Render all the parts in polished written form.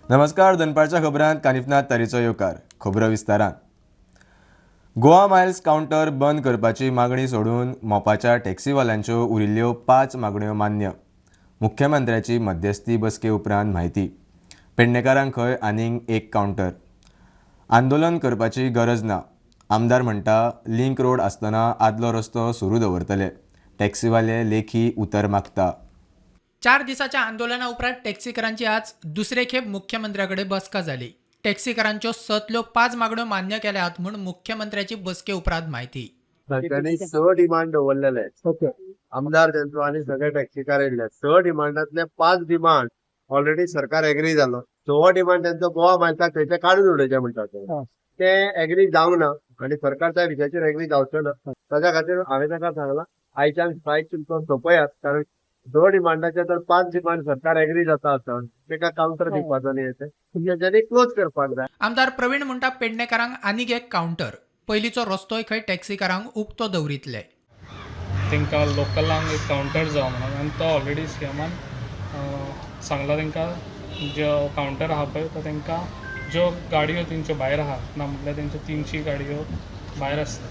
नमस्कार, दनपारच्या खबरांत कानिफनाथ तारीचो येवकार. खबरो विस्तारान. गोवा मायल्स कावंटर बंद करपाची मागणी सोडून मोपाच्या टॅक्सीवाल्यांच्यो उरिल्ल्यो 5 मागण्यो मान्य. मुख्यमंत्र्याची मध्यस्थी बसके उपरांत म्हायती. पेडणेकारांक खंय आनीक एक कावंटर. आंदोलन करपाची गरज ना. आमदार म्हणटा लिंक रोड आसतना आदलो रस्तो सुरू दवरतले. टॅक्सीवाले लेखी उतर मागता. 4 दिसाच्या आंदोलना उपरांत टॅक्सीकारांची आज दुसरे खेप मुख्यमंत्र्याकडे बसका जाली. टॅक्सीकारांच्यो 7 5 मागण्यो मान्य केल्यात म्हूण मुख्यमंत्र्याची बसके उपरांत म्हायती. तांच्यांनी 6 डिमांड दवरलेले. आमदार तेंचो आनी सगळे टॅक्सीकार येयल्ले. 6 डिमांडांतले 5 डिमांड ऑलरेडी सरकार एग्री जालो. 6 डिमांड तेंचो गोवा मायल्साक थंयचे काडून उडयचे म्हणटा ते एग्री जावंक ना आनी सरकार त्या विशयाचेर एग्री जावचो ना. ताच्या खातीर हांवें ताका सांगलां आयच्यान स्ट्रायक तुमचो सोंपयात, कारण 2 डिमांडाचे तर 5 डिमांड सरकार एग्री जाता आसा, ताका कावंटर दिवपाचो न्ही, तेंच्यांनी क्लोज करपाक जाय. आमदार प्रवीण म्हणटा पेडणेकारांक आनीक एक कावंटर, पयलींचो रस्तोय खंय टॅक्सीकारांक उक्तो दवरितले. तांकां लोकलांक एक कावंटर जावं म्हणून, आनी तो ऑलरेडी सीएमान सांगला तांकां जो कावंटर आहा पळय तो तांकां ज्यो गाडयो तेंच्यो भायर आहा ना म्हटल्यार तेंच्यो 300 गाडयो भायर आसता,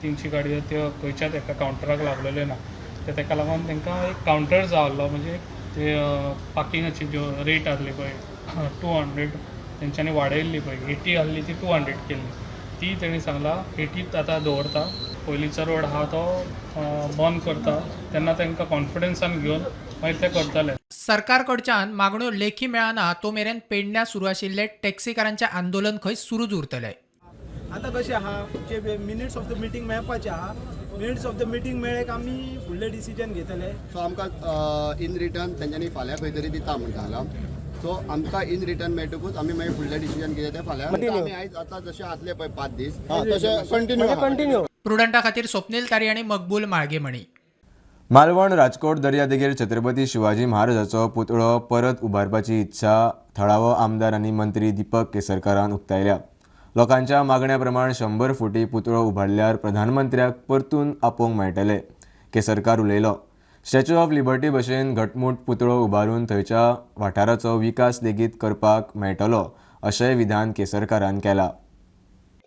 300 गाडयो त्यो खंयच्याच एका कावंटराक लागलेल्यो ना, ते ताका लागून तांकां एक कावंटर जाय आहलो. म्हणजे ते पार्किंगाची ज्यो रेट आहली पळय 200 तेंच्यांनी वाडयल्ली पळय, 80 आहली ती 200 केल्ली, ती तेणी सांगला 80 आतां दवरता. पयलींचो रोड आहा तो बंद करता तेन्ना तांकां कॉन्फिडन्सान घेवन मागीर ते करतले. सरकार कडच्यान मागण्यो लेखी मेळना तो मेरेन पेडण्या सुरू आशिल्ले टॅक्सीकारांचे आंदोलन खंय सुरूच उरतले. आतां कशें आहा, जे मिनिट्स ऑफ the meeting मेळपाचे आहा, मिनिट्स ऑफ the meeting मेळ्ळे काय आमी फुडले डिसिजन घेतले. सो आमकां इन रिटर्न तेंच्यांनी फाल्यां खंय तरी दिता म्हणटा हांगा, सो आमकां इन रिटर्न मेळटकूच आमी मागीर फुडलें डिसिजन कितें तें फाल्यां. आमी आयज आतां जशें आसले पळय 5 दीस तशें कंटिन्यू. प्रुडंटा खातीर स्वप्नील तारी आनी मकबूल माळगेमणी. मालवण राजकोट दर्यादेगेर छत्रपती शिवाजी महाराजाचो पुतळो परत उबारपाची इत्सा थळावो आमदार आनी मंत्री दीपक केसरकारान उक्तायल्या. लोकांच्या मागण्या प्रमाण 100 फुटी पुतळो उबारल्यार प्रधानमंत्र्याक परतून आपोवंक मेळटले, केसरकार उलयलो. स्टॅच्यू ऑफ लिबर्टी भशेन घटमूट पुतळो उबारून थंयच्या वाठाराचो विकास लेगीत करपाक मेळटलो अशेंय विधान केसरकारान केलां.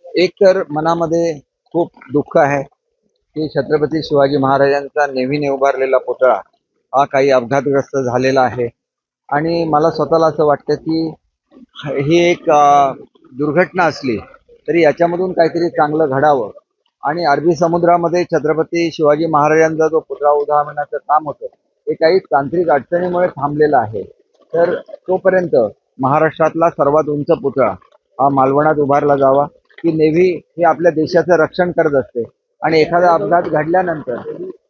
एक तर मनामध्ये खूप दुःख आहे की छत्रपती शिवाजी महाराजांचा नेव्हीने उभारलेला पुतळा हा काही अपघातग्रस्त झालेला आहे आणि मला स्वतःला असं वाटतं की ही एक दुर्घटना असली तरी याच्यामधून काहीतरी चांगलं घडावं आणि अरबी समुद्रामध्ये छत्रपती शिवाजी महाराजांचा जो पुतळा उभारण्याचं काम होतं ते काही तांत्रिक अडचणीमुळे थांबलेलं आहे. तर तोपर्यंत महाराष्ट्रातला सर्वात उंच पुतळा हा मालवणात उभारला जावा की नेव्ही ही आपल्या देशाचं रक्षण करत असते आणि एखादा अपघात घडल्यानंतर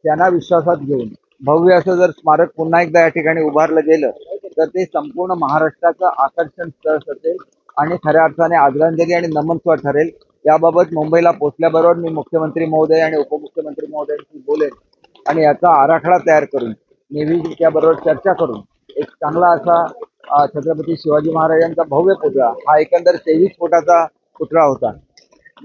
त्यांना विश्वासात घेऊन भव्य असं जर स्मारक पुन्हा एकदा या ठिकाणी उभारलं गेलं तर ते संपूर्ण महाराष्ट्राचं आकर्षण स्थळ असेल आणि खऱ्या अर्थाने आदरांजली आणि नमनस्व ठरेल. याबाबत मुंबईला पोचल्याबरोबर मी मुख्यमंत्री महोदय आणि उपमुख्यमंत्री महोदयांशी बोलेन आणि याचा आराखडा तयार करून नेव्हीच्या बरोबर चर्चा करून एक चांगला असा छत्रपती शिवाजी महाराजांचा भव्य पुतळा हा एकंदर 23 फुटाचा पुतळा होता,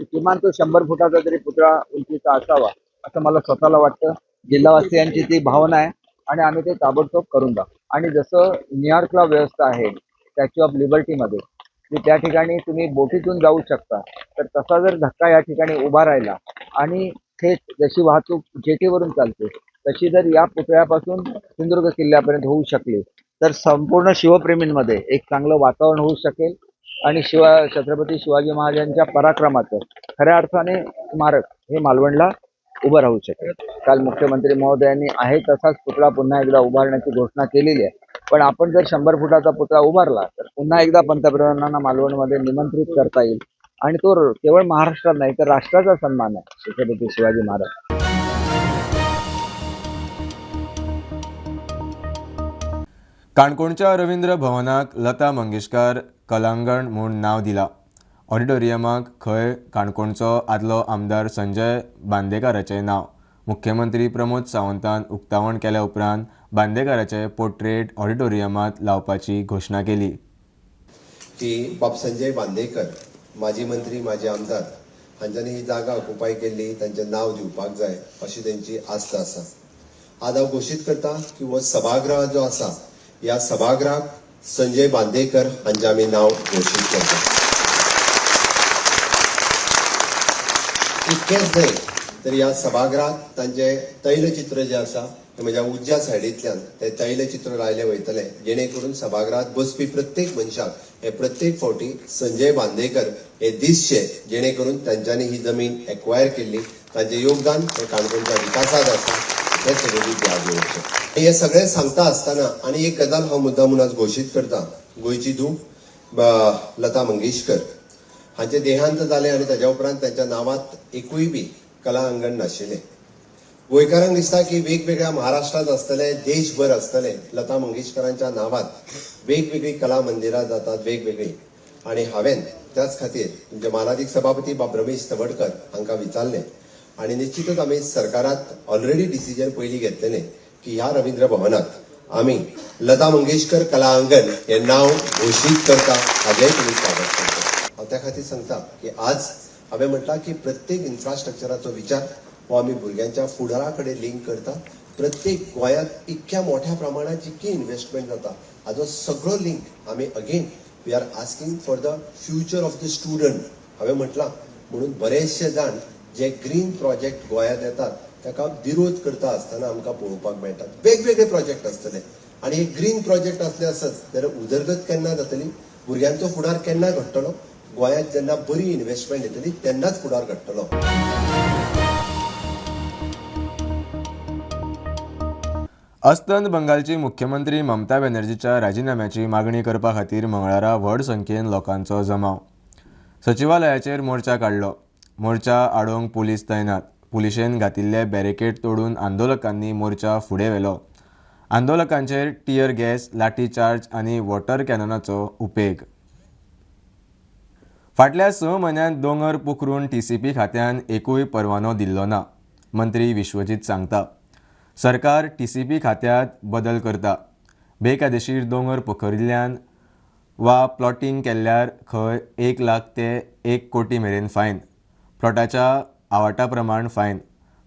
किमान तो 100 फुटाचा तरी पुतळा उंचीचा असावा असं मला स्वतःला वाटतं. जिल्हावासियांची ती भावना आहे आणि आम्ही ते ताबडतोब करून दाखवू. आणि जसं न्यूयॉर्कला व्यवस्था आहे स्टॅच्यू ऑफ लिबर्टीमध्ये की त्या ठिकाणी तुम्ही बोटीतून जाऊ शकता, तर तसा जर धक्का या ठिकाणी उभा राहिला आणि थेट जशी वाहतूक जेटीवरून चालते तशी जर या पुतळ्यापासून सिंधुदुर्ग किल्ल्यापर्यंत होऊ शकली तर संपूर्ण शिवप्रेमींमध्ये एक चांगलं वातावरण होऊ शकेल आणि छत्रपती शिवाजी महाराजांच्या पराक्रमाचं खऱ्या अर्थाने स्मारक हे मालवणला उभं राहू शकेल. काल मुख्यमंत्री महोदयांनी आहे तसाच पुतळा पुन्हा एकदा उभारण्याची घोषणा केलेली आहे, पण आपण जर 100 फुटाचा पुतळा उभारला तर पुन्हा एकदा पंतप्रधानांना मालवणमध्ये निमंत्रित करता येईल आणि तो केवळ महाराष्ट्रात नाही तर राष्ट्राचा सन्मान आहे छत्रपती शिवाजी महाराज. काणकोणच्या रवींद्र भवनाक लता मंगेशकर कलांगण म्हूण नांव दिलां. ऑडिटोरियमाक खंय काणकोणचो आदलो आमदार संजय बांदेकाराचें नांव. मुख्यमंत्री प्रमोद सावंतान उक्तावण केल्या उपरांत बांदेकाराचें पोर्ट्रेट ऑडिटोरियमांत लावपाची घोशणा केली. की बाब संजय बांदेकर माजी मंत्री माजी आमदार हांच्यांनी ही जागा ऑक्युपाय केल्ली, तांचें नांव दिवपाक जाय अशी तेंची आस्त आसा. आज हांव घोशीत करता की हो सभागृह जो आसा ह्या सभागृहाक संजय बांदेकर हांचें आमी नांव घोशीत करता. इतकेंच न्हय तर ह्या सभागृहात तांचें तैलचित्र जें आसा तें म्हज्या उजव्या सायडींतल्यान तें तैलचित्र लायलें वयतलें, जेणे करून सभागृहात बसपी प्रत्येक मनशाक हे प्रत्येक फावटी संजय बांदेकर हे दिसचे, जेणे करून तांच्यांनी ही जमीन एक्वायर केल्ली, तांचें योगदान हें काणकोणच्या विकासांत आसा हें सगळें याद दवरचें. हें सगळें सांगता आसतना आनी एक गजाल हांव मुद्दाम म्हूण आज घोशीत करता, गोंयची धूव लता मंगेशकर हांचें देहांत जालें आनी ताज्या उपरांत तांच्या नांवांत एकूय बी कला अंगण नाशिल्लें. गोंयकारांक दिसता की वेगवेगळ्या महाराष्ट्रांत आसतले, देशभर आसतले, लता मंगेशकरांच्या नांवांत वेगवेगळीं कला मंदिरां जातात वेगवेगळीं. आनी हांवें त्याच खातीर तुमचे मानादीक सभापती बाब रमेश तवडकर हांकां विचारलें आनी निश्चितच आमी सरकारांत ऑलरेडी डिसिजन पयलीं घेतलेलें की ह्या रवींद्र भवनाक आमी लता मंगेशकर कला अंगण हें नांव घोशीत करता, हाजेंय तुमी स्वागत करता. हांव त्या खातीर सांगता की आज हांवें म्हटलां की प्रत्येक इन्फ्रास्ट्रक्चराचो विचार हो आमी भुरग्यांच्या फुडारा कडेन लिंक करता. प्रत्येक गोंयांत इतक्या मोठ्या प्रमाणात जितकी इन्व्हेस्टमेंट जाता हाजो सगळो लिंक आमी again we are asking for the future of the student. हांवें म्हटलां म्हणून बरेचशे जाण जे ग्रीन प्रोजेक्ट गोंयांत येतात ताका विरोध करता आसतना आमकां पळोवपाक मेळटात. वेगवेगळे प्रोजेक्ट आसतले आनी हे ग्रीन प्रोजेक्ट आसले आसत जाल्यार उदरगत केन्ना जातली, भुरग्यांचो फुडार केन्ना घडटलो, गोंयांत जेन्ना बरी इन्व्हेस्टमेंट येतली तेन्नाच फुडार घडटलो. अस्तंत बंगालची मुख्यमंत्री ममता बॅनर्जीच्या राजिनाम्याची मागणी करपा खातीर मंगळारा व्हड संख्येन लोकांचो जमाव. सचिवालयाचेर मोर्चा काडलो. मोर्चा आडोवंक पुलीस तैनात. पुलिशेन घातिल्ले बॅरिकेड तोडून आंदोलकांनी मोर्चा फुडें व्हेलो. आंदोलकांचेर टियर गॅस, लाठी चार्ज आनी वॉटर कॅननाचो उपेग. फाटल्या 6 म्हयन्यांत दोंगर पोखरून TCP खात्यान एकूय परवानो दिल्लो ना, मंत्री विश्वजीत सांगता. सरकार TCP खात्यांत बदल करता. बेकायदेशीर दोंगर पोखरिल्ल्यान वा प्लॉटींग केल्यार खंय 1 लाख ते 1 कोटी मेरेन फायन, प्लॉटाच्या आवाटा प्रमाण फायन.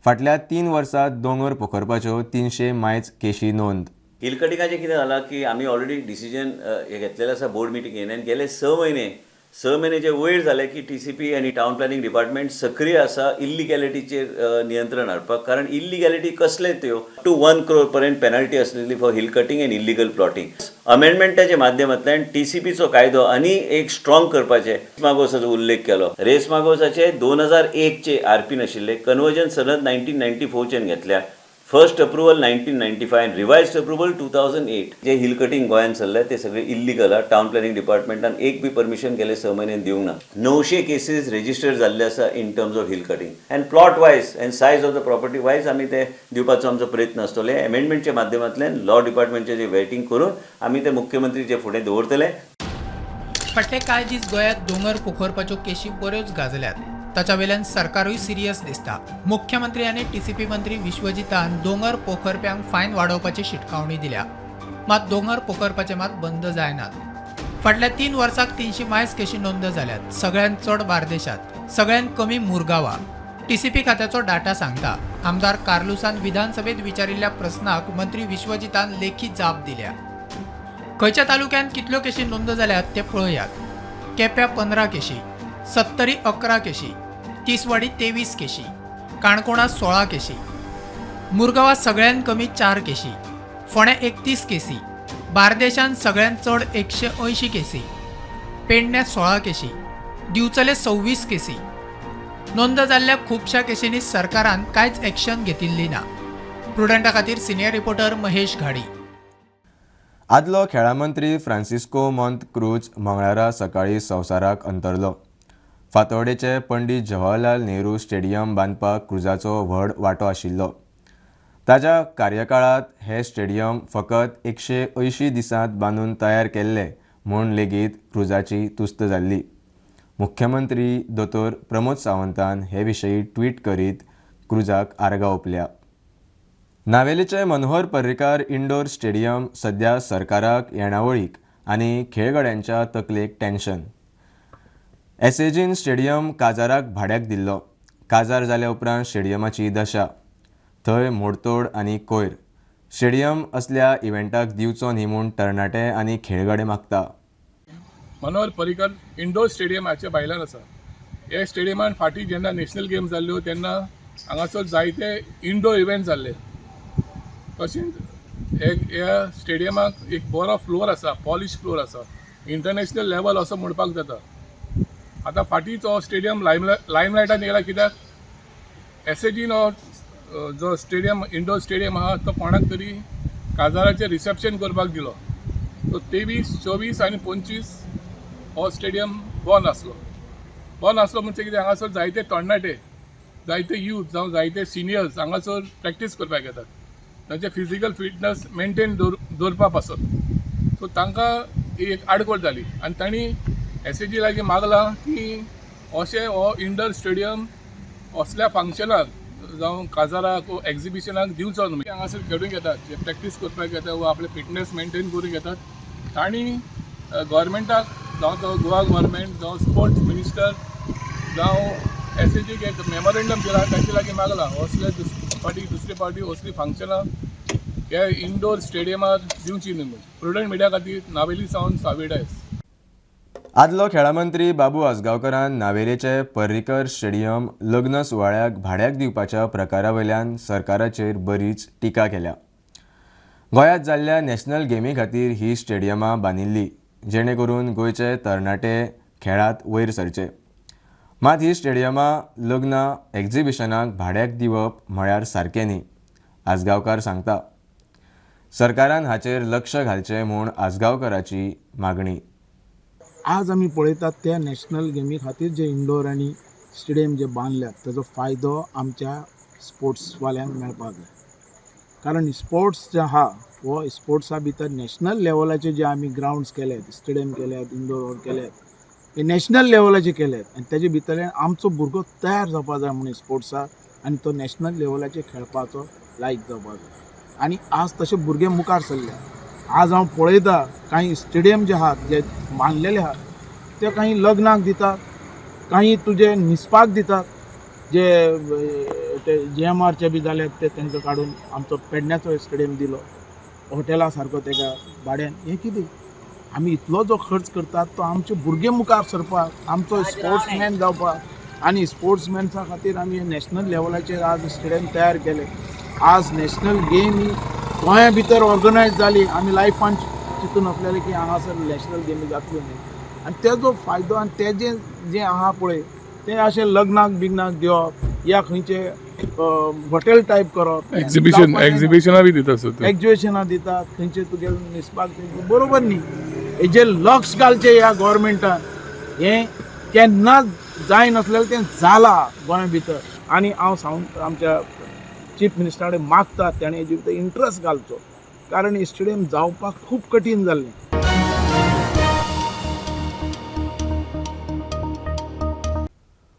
फाटल्या 3 वर्सांत दोंगर पोखरपाच्यो 300 मायज केशी नोंद. हिल कटिंगाचें कितें जालां की आमी ऑलरेडी डिसिजन हे घेतलेलें आसा बोर्ड मिटिंगेन आनी गेले 6 म्हयने 6 म्हयने वयर जाले की TCP आनी टावन प्लॅनिंग डिपार्टमेंट सक्रीय आसा इल्लिगॅलिटीचेर नियंत्रण हाडपाक. कारण इल्लिगॅलिटी कसले त्यो टू 1 crore पर्यंत पेनल्टी आसलेली for hill cutting and illegal plotting. अमेंडमेंटाच्या माध्यमांतल्यान TCPचो कायदो आनी एक स्ट्रॉंग करपाचे मागोसाचो उल्लेख केलो. रेस मागोसाचे 2001चे RP नाशिल्ले, कन्वर्जन सनद 1994च्यान घेतल्या, फर्स्ट अप्रुवल 1995, रिवायज्ड अप्रुवल 2008. जे हिल कटिंग गोंयांत चल्ले ते सगळे इल्लिगल आहा. टावन प्लॅनिंग डिपार्टमेंटान एक बी परमिशन गेले 6 म्हयन्यान दिवंक ना. 900 केसीस रेजिस्टर जाल्ले आसा in terms of hill cutting and plot wise and size of the property wise आमी ते दिवपाचो आमचो प्रयत्न आसतले. एमेंडमेंटच्या माध्यमांतल्यान लॉ डिपार्टमेंटचे जे वेटिंग करून आमी ते मुख्यमंत्रीचे फुडें दवरतले. फाटले कांय दीस गोंयांत दोंगर पोखरपाच्यो केशी बऱ्योच गाजल्यात. ताच्या वेल्यान सरकारूय सिरियस दिसता. मुख्यमंत्री आनी TCP मंत्री विश्वजितान दोंगर पोखरप्यांक फायन वाडोवपाची शिटकावणी दिल्या. मात दोंगर पोखरपाचे मात बंद जायनात. फाटल्या 3 वर्साक 300 मायज केशी नोंद जाल्यात. सगळ्यांत चड बार्देशात, सगळ्यांत कमी मुरगांवा. TCP खात्याचो डाटा सांगता. आमदार कार्लुसान विधानसभेत विचारिल्ल्या प्रस्नाक मंत्री विश्वजितान लेखी जाप दिल्या. खंयच्या तालुक्यांत कितल्यो केशी नोंद जाल्यात ते पळयात. केप्यां 15 केशी, सत्तरी 11 केशी, तिसवाडी 23 केशी, काणकोणा 16 केशी, मुरगांवा सगळ्यांत कमी 4 केशी, फोंड्या 31 केसी, बार्देशांत सगळ्यांत चड 180 केसी, पेडण्या 16 केशी, दिवचले 26 केसी. नोंद जाल्ल्या खुबश्या केशींनी सरकारान कांयच एक्शन घेतिल्ली ना. प्रुडंटा खातीर सिनियर रिपोर्टर महेश घाडी. आदलो खेळां मंत्री फ्रांसिस्को मोंत क्रूज मंगळारा सकाळीं संवसाराक अंतरलो. फातोर्डेचे पंडित जवाहरलाल नेहरू स्टेडियम बांदपाक क्रुजाचो व्हड वांटो आशिल्लो. ताज्या कार्यकाळांत हें स्टेडियम फकत 180 दिसांत बांदून तयार केल्लें म्हूण लेगीत क्रुजाची तुस्त जाल्ली. मुख्यमंत्री दोतोर प्रमोद सावंतान हे विशीं ट्वीट करीत क्रुजाक आर्गां ओंपल्या. नावेलीचें मनोहर पर्रीकार इंडोर स्टेडियम सद्या सरकाराक येणावळीक आनी खेळगड्यांच्या तकलेक टेन्शन. SAGन स्टेडियम काजाराक भाड्याक दिल्लो. काजार जाल्या उपरांत स्टेडियमाची दशा, थंय मोडतोड आनी कोयर. स्टेडियम असल्या इव्हेंटाक दिवचो न्ही म्हूण तरणाटे आनी खेळगडे मागता. मनोहर पर्रीकर इंडोर स्टेडियमाच्या भायल्यान आसा. हे स्टेडियमान फाटीं जेन्ना नॅशनल गेम जाल्ल्यो तेन्ना हांगासर जायते इंडोर इव्हेंट जाल्ले. तशेंच ह्या स्टेडियमाक एक बरो फ्लोर आसा, पॉलिश फ्लोर आसा, इंटरनॅशनल लेवल असो म्हणपाक जाता. आतां फाटींच हो स्टेडियम लायमलायटान येयला कित्याक एसएजीन हो जो स्टेडियम इंडोर स्टेडियम आहा तो कोणाक तरी काजाराचें रिसेप्शन करपाक दिलो. सो 23, 24 आनी 25 हो स्टेडियम बंद आसलो. बंद आसलो म्हणजे कितें, हांगासर जायते तरणाटे, जायते यूथ जावं जायते सिनियर्स हांगासर प्रॅक्टीस करपाक येतात तांचे फिजिकल फिटनस मेनटेन दवरपा पासत. सो तांकां एक आडखळ जाली आनी तांणी एसएजी लागीं मागलां की अशें हो इंडोर स्टेडियम असल्या फंक्शनाक जावं काजाराक वो एग्जिबिशनाक दिवचो न्हू. हांगासर खेळूंक येतात, जे प्रॅक्टीस करपाक येतात वो आपले फिटनस मेनटेन करूंक येतात, तांणी गव्हर्मेंटाक जावं तो गोवा गव्हर्मेंट जावं स्पोर्ट्स मिनिस्टर जावं एसएजीक एक मेमोरेंडम दिलां, तांचे लागीं मागलां असले दुसरे फावटी असली फंक्शनां ह्या इंडोर स्टेडियमार दिवची न्हय म्हूण. प्रुडंट मिडिया खातीर नावेली सावन सावी डायस. आदलो खेळां मंत्री बाबू आजगांवकारान नावेलेचे पर्रीकर स्टेडियम लग्न सुवाळ्याक भाड्याक दिवपाच्या प्रकारा वयल्यान सरकाराचेर बरीच टिका केल्या. गोंयांत जाल्ल्या नॅशनल गेमी खातीर ही स्टेडियमां बांदिल्ली जेणे करून गोंयचे तरणाटे खेळांत वयर सरचे. मात ही स्टेडियमां लग्नां एक्झिबिशनाक भाड्याक दिवप म्हळ्यार सारकें न्ही, आजगांवकार सांगता. सरकारान हाचेर लक्ष घालचें म्हूण आजगांवकाराची मागणी. आज आमी पळयतात त्या नॅशनल गेमी खातीर जे इंडोर आनी स्टेडियम जे बांदल्यात ताजो फायदो आमच्या स्पोर्ट्सवाल्यांक मेळपाक जाय. कारण स्पोर्ट्स जे आहा हो स्पोर्ट्सा भितर नॅशनल लेवलाचे जे आमी ग्रावंड्स केल्यात, स्टेडियम केल्यात, इंडोर हॉल केल्यात, हे नॅशनल लेवलाचे केल्यात आनी तेजे भितरल्यान आमचो भुरगो तयार जावपा जाय म्हणून स्पोर्ट्साक आनी तो नॅशनल लेवलाचेर खेळपाचो लायक जावपा जाय. आनी आज तशे भुरगे मुखार सरले. आज हांव पळयता कांय स्टेडियम जे आहात जे बांदलेले आहात ते काही लग्नाक दितात, काही तुजे न्हिसपाक दितात, जे ते जीएमआरचे बी जाल्यात ते तांकां काडून आमचो पेडण्याचो स्टेडियम दिलो हॉटेला सारको तेका भाड्यान. हें कितें आमी इतलो जो खर्च करतात तो आमचे भुरगे मुखार सरपाक, आमचो स्पोर्ट्समॅन जावपाक आनी स्पोर्ट्समॅन्सा खातीर आमी नॅशनल लेवलाचेर आज स्टेडियम तयार केले. आज नॅशनल गेम ही गोंया भितर ऑर्गनायज जाली. आमी लायफान चिंतून आसलेले की हांगासर नॅशनल गेमी जातल्यो न्ही आनी तेजो फायदो आनी तेजें जें आहा पळय तें अशें लग्नाक बिग्नाक दिवप या खंयचे हॉटेल टायप करप, एक्झिबिशनां बी दिता, एक्झिबिशनां दितात, खंयचे तुगे न्हिसपाक बरोबर न्ही. हेजेर लक्ष घालचें ह्या गव्हर्मेंटान. हें केन्नाच जायनासलेलें तें जालां गोंया भितर. आनी हांव सांग आमच्या चीफ मिनिस्टरा कडेन मागता तेणें हेजे भितर इंट्रस्ट घालचो, कारण स्टेडियम जावपाक खूब कठीण जाल्लें.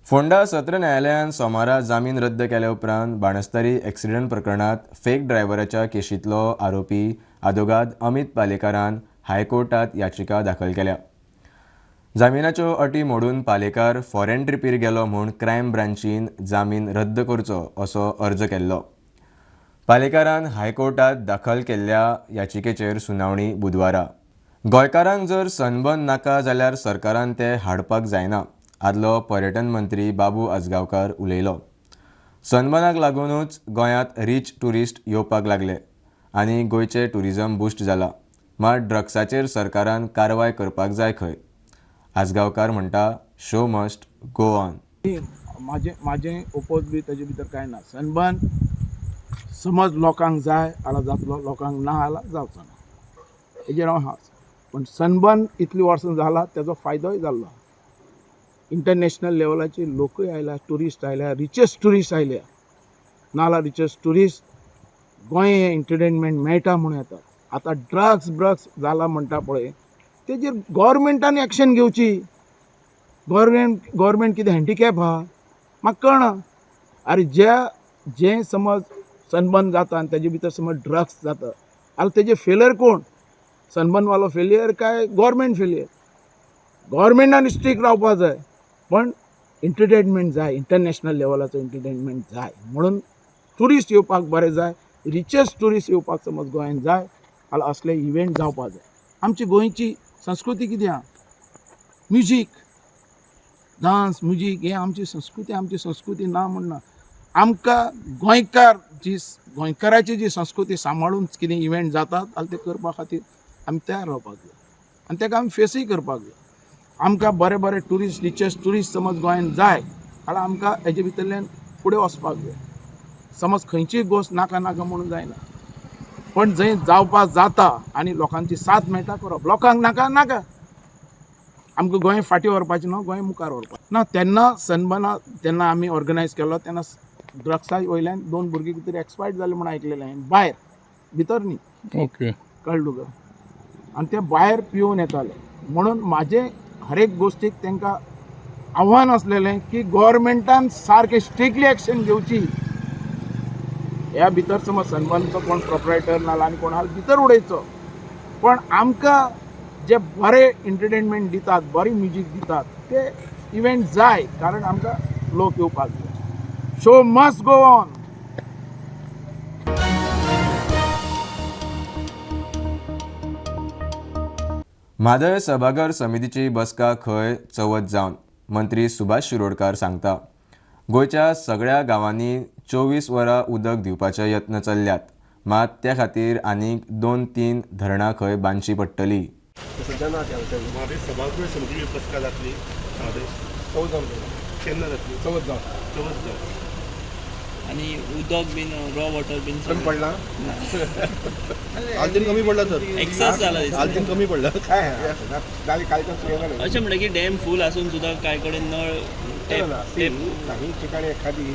फोंडा सत्र न्यायालयान सोमारा जामीन रद्द केल्या उपरांत बाणस्तारी एक्सिडंट प्रकरणांत फेक ड्रायव्हराच्या केशींतलो आरोपी आदोगाद अमित पालेकारान हायकोर्टात याचिका दाखल केल्या. जामिनाच्यो अटी मोडून पालेकार फॉरेन ट्रिपीर गेलो म्हूण क्रायम ब्रांचीन जामीन रद्द करचो असो अर्ज केल्लो. पालेकारान हायकोर्टात दाखल केल्ल्या याचिकेचेर सुनावणी बुधवारा. गोंयकारांक जर सनबर्न नाका जाल्यार सरकारान ते हाडपाक जायना, आदलो पर्यटन मंत्री बाबू आजगांवकार उलयलो. सनबर्नाक लागूनच गोंयांत रीच ट्युरिस्ट येवपाक लागले आनी गोंयचें ट्युरिजम बुस्ट जाला. मात ड्रग्साचेर सरकारान कारवाय करपाक जाय खंय. आजगांवकार म्हणटा, शो मस्ट गो ऑन. म्हाजें ओपोज बी ताजे भितर कांय ना. सनबर्न समज लोकांक जाय जाल्यार जातलो, लोकांक ना जाल्यार जावचो ना, हेजेर हांव आसा. पूण सनबर्न इतलीं वर्सां जाला तेजो फायदोय जाल्लो. इंटरनॅशनल लेवलाचे लोकूय आयल्या, ट्युरिस्ट आयल्या, रिचेस्ट ट्युरिस्ट आयल्या. नाजाल्यार रिचेस्ट ट्युरिस्ट गोंय हें एंटरटेनमेंट मेळटा म्हूण येता. आतां ड्रग्स ब्रग्स जाला म्हणटा पळय तेजेर गव्हर्मेंटान एक्शन घेवची. गव्हर्मेंट कितें हँडिकॅप आहा म्हाका कळना. आरे जे समज सनबर्न जाता आनी तेजे भितर समज ड्रग्स जाता जाल्यार तेजे फेलियर कोण? सनबर्नवालो फेलियर काय गव्हर्मेंट फेलियर? गव्हर्मेंटान स्ट्रीक रावपा जाय, पण एंटरटेनमेंट जाय, इंटरनॅशनल लेवलाचो एंटरटेनमेंट जाय म्हणून ट्युरिस्ट येवपाक बरें जाय. रिचेस्ट ट्युरिस्ट येवपाक समज गोंयान जाय जाल्यार असले इव्हेंट जावपाक जाय. आमची गोंयची संस्कृती कितें आहा, म्युजीक, डांस, म्युजीक हें आमची संस्कृती. आमची संस्कृती ना म्हण ना, आमकां गोंयकार जी गोंयकाराची जी संस्कृती सांबाळून कितें इव्हेंट जातात जाल्यार ते करपा खातीर आमी तयार रावपाक जाय आनी ताका आमी फेसूय करपाक जाय. आमकां बरे बरे ट्युरिस्ट, रिचेस्ट ट्युरिस्ट समज गोंयान जाय जाल्यार आमकां हेजे भितरल्यान फुडें वचपाक जाय. समज खंयचीय गोश्ट नाका नाका म्हणून जायना, पण जंय जावपाक जाता आनी लोकांची साथ मेळटा करप. लोकांक नाका नाका, आमकां गोंय फाटीं व्हरपाचें न्हू, गोंय मुखार व्हरपाचें ना. तेन्ना सनबर्ना जेन्ना आमी ऑर्गनायज केलो तेन्ना ड्रग्सा वयल्यान 2 भुरगीं कितें तरी एक्सपायर्ड जाले म्हूण आयकलेलें हांवें, भायर भितर न्ही. ओके, कळ्ळें तुका? आनी ते भायर पिवन येताले. म्हणून म्हाजें हर एक गोश्टीक तांकां आव्हान आसलेलें की गोवोरमेंटान सारकें स्ट्रिक्टली एक्शन घेवची. ह्या भितर समज सनबर्नचो कोण प्रोपरायटर ना आनी कोण आहा भितर उडयचो, पण आमकां जे बरे एंटरटेनमेंट दितात, बरी म्युजीक दितात ते इव्हेंट जाय, कारण आमकां लोक येवपाक जाय. Show must go on. Mhadei सभाघर समितीची बसका खंय चवथ जावन मंत्री सुभाष शिरोडकार सांगता. गोंयच्या सगळ्या गांवांनी 24 वरां उदक दिवपाचे यत्न चल्ल्यात, मात त्या खातीर आनीक 2-3 धरणां खंय बांदची पडटली. सभाघर समितीची बसका जातली केन्ना जातली? चवथ जावन. चवथ जावन. आनी उदक बीन रॉ वॉटर बीन कमी पडला? आलतीन कमी पडला सर, एक्सेस जाला. आलतीन कमी पडला. अशें म्हणटा की डॅम फूल आसून सुद्दां कांय कडेन नळ काही ठिकाणी एखादी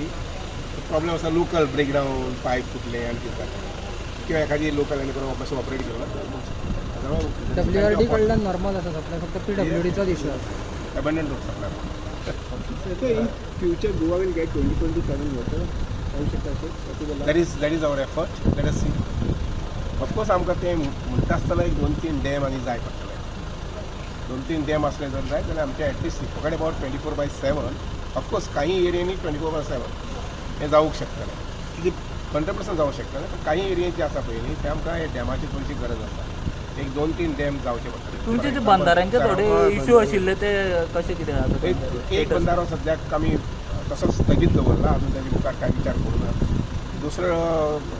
प्रॉब्लेम आसा, लोकल ब्रेकडावन, पायप फुटले आनी कितें जालें किंवा एखादी लोकल आनी करून वापस ऑपरेट केलो. डब्ल्यूआरडी कडल्यान नॉर्मल आसा सप्लाय, फक्त पीडब्ल्यूडीचोच इशू आसा. Abundant of supply. In future Goa will get 24/7 water. That is our effort. Let us see. Of course आमकां तें म्हणटा आसतना एक 2-3 डॅम आनी जाय पडटले. 2-3 डॅम आसले जर जाय जाल्यार आमचे एटलिस्ट फकत अबावट 24/7. ऑफकोर्स काही एरियांनी 24/7 हें जावंक शकतलें, कितें 100% जावंक शकतलें, पण काही एरिया जे आसा पळय न्ही ते आमकां हे डॅमाची थोडीशी गरज आसा. एक 2-3 डॅम जावचे पडटले. तुमचे जे बंधाऱ्यांचे थोडे इश्यू आशिल्ले ते कशे कितें आसा? एक बंधारो सद्याक आमी तसोच स्थगीत दवरला, अजून ताजे मुखार कांय विचार करूं ना. दुसरो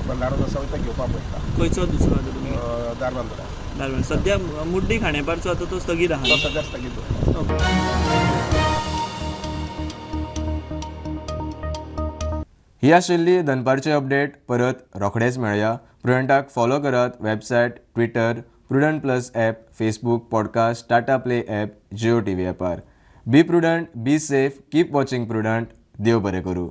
बंधारो जो आसा तो घेवपाक पळयता. खंयचो दुसरो आतां तुमी? दारबांदरा. दारबांदरा सद्या मुड्डी खांडेपारचो आतां तो स्थगीत आहा. तो सद्या स्थगीत दवरला. ही आशिल्ली दनपारची अपडेट. परत रोखडेच मेळया. प्रुडंटाक फॉलो करात website, Twitter, Prudent plus app, Facebook, podcast, Tata Play app, Jio TV ॲपार. Be prudent, be safe, keep watching Prudent. देव बरें करूं.